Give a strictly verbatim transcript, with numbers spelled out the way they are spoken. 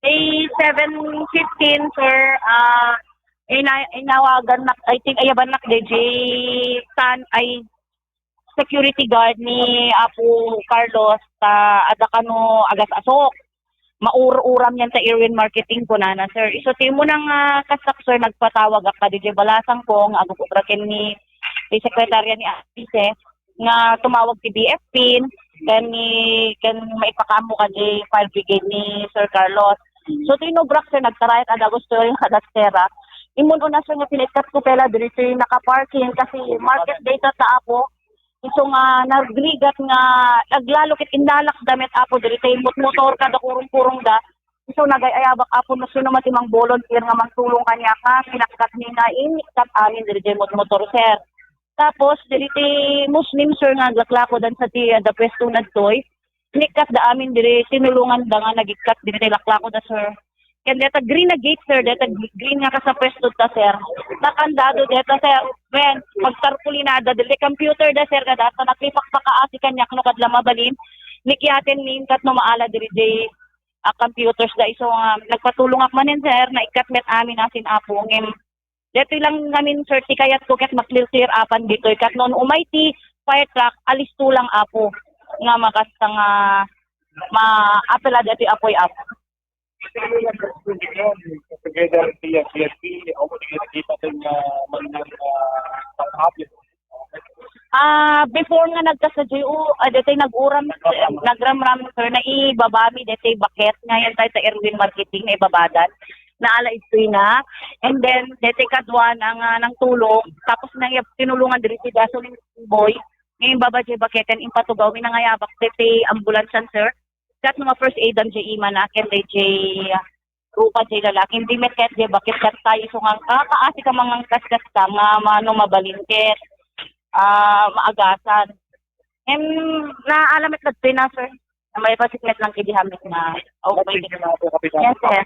Ay, seven fifteen, sir, ah, ina-, inawagan nak, I think, ayaban nak, D J, tan, ay, security guard ni Apo Carlos, ta adda kano agas-asok. Maur-uram yan ta Irwin Marketing, kunana, sir. Isu ti muna nga kasak, sir, nagpatawag ak ka D J Balasang ko, nga agubra ken ni, ni sekretarya ni Alice, nga tumawag ti B F P, ken ni, ken maipakaammo ka di fire brigade ni Sir Carlos. So, tinubrak, sir, nagtarayat a Dagos to yung kadastera. Imun una, sir, nga pinaikkat ko pela diri, sir, nakaparking kasi market data ta Apo. Isu nga nagrigat nga naglalo ket inlalak da met Apo diri tay motmotor kada kurong-kurong da. Isu nagay-ayabak Apo no sino man ti mang volunteer nga mangtulong kaniak nga pinakkat ni nga inikkat amin diri tay motmotor, sir. Tapos diri ti Muslim, sir, nga aglaklako dan sa ti, ah, da pwesto nadtoy. Inikkat da amin diri, tinulungan da nga nagikkat diri tay laklako da, sir. Ken deta green na gate, sir, deta green nga kasapwesto ta, sir. Nakandado deta, sir. Wen, magtarpulinada, dili computer da, sir, kada sa nakipakpakaasi kaniak no kadla mabalin. Nikyaten min kat no maala diri jay, ah, computers da isu nga nagpatulong ak manen, sir, naikkat met amin asin Apo ngem detoy lang ngamin, sir, ti kayat ko ket maklir-clear upan ditoy kat no umay ti fire truck, alisto lang Apo nga makasta nga maapela detoy apoy Apo. Together, P F P, o, together, kita din nga man, ah, pagkahapit. Ah, before nga nagkasta J O, ah, detay nag-uram, nagramram, sir, naibaba mi detay baket. Ngayon tayo sa Erwin Marketing, naibabadan. Naala istoy na. And then, detay kadwa na nga nang tulong. Tapos nang yab-, tinulungan diri si gasoline boy. Ngayon baba jay baketen, impatugaw mi nangayabak detay ambulansyan, sir. Kat no ma-first aid am jay ima na, ken jay rupa jay lalaki. Hindi met ket jay bakit kat tayo isu nga kakaasi ka mangangkaskas ka nga mano mabalin ket, ah, maagasan. Em, naala met kadtoy na, sir. May pasiknet lang kidi hamit na. Okay. Yes, sir.